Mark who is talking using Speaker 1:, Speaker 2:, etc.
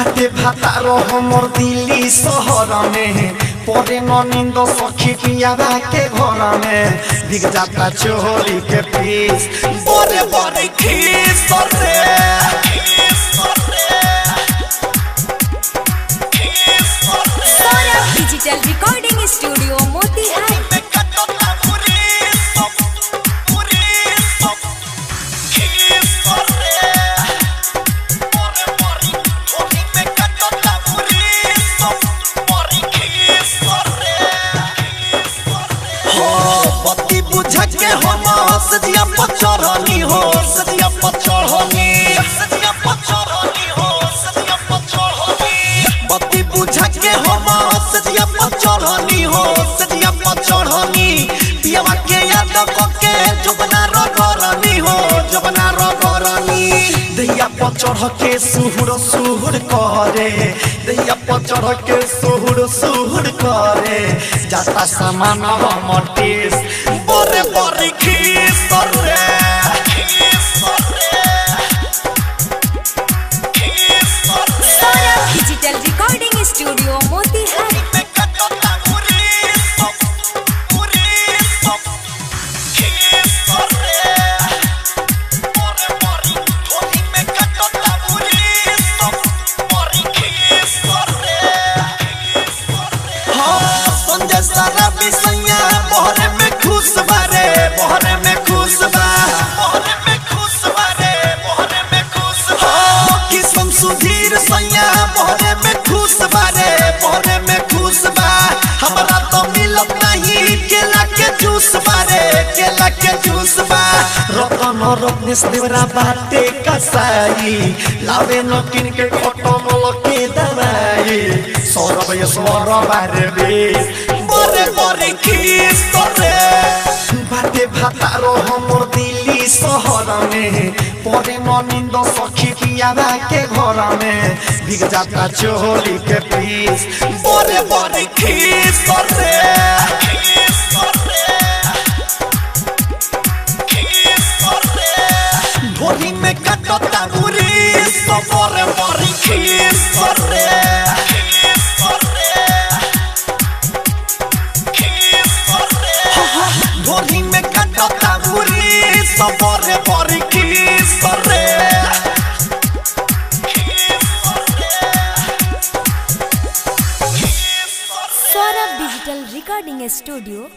Speaker 1: बाटे भातारो हमर दिल्ली शहर में पड़े न नींद सखी पियावा के घर में बिक जाता चोली के पीस बड़े बड़े खीस रे।
Speaker 2: Saurabh digital recording studio Motihari.
Speaker 1: पति बुझ के हम सजिया पचरनी हो सजिया पचरनी सजिया पचरनी हो सजिया पचरनी पति बुझ के हम सजिया पचरनी हो सजिया पचरनी पियावा के याद के जुबना रो करनी हो जुबना रो करनी दैया पचढ़ के सुहुर सुहुर करे दैया पचढ़ के सुहुर सुहुर करे जाता सामान हमर टेस बड़े बड़े खीस रे।
Speaker 2: Saurabh digital recording studio Motihari.
Speaker 1: Sanjay सारा बिसैया बहरे में खुश बारे बहरे में खुश बा बहरे में खुश बारे बहरे में खुश बा किसम सुधीर सैया बहरे में खुश बारे बहरे में खुश बा हमरा तो मिलत नहीं केला के जूस बारे केला के जूस बा रतन रत्नेश देवरा बाटे कसाई लावे न किन के खटम लके दवाई सौरभ यशवर बारे बेस बरे बरे खीस रे। बाटे भातारो हमर दिल्ली शहर में पड़े न नींद सखी पियावा के घर में बिक जाता चोली के पीस बरे बरे खीस रे। ढोली में कटता बुरी सफर बरी खीस रे। ढोली में कटता बुरी सफर बरी खीस रे।
Speaker 2: Saurabh digital recording studio.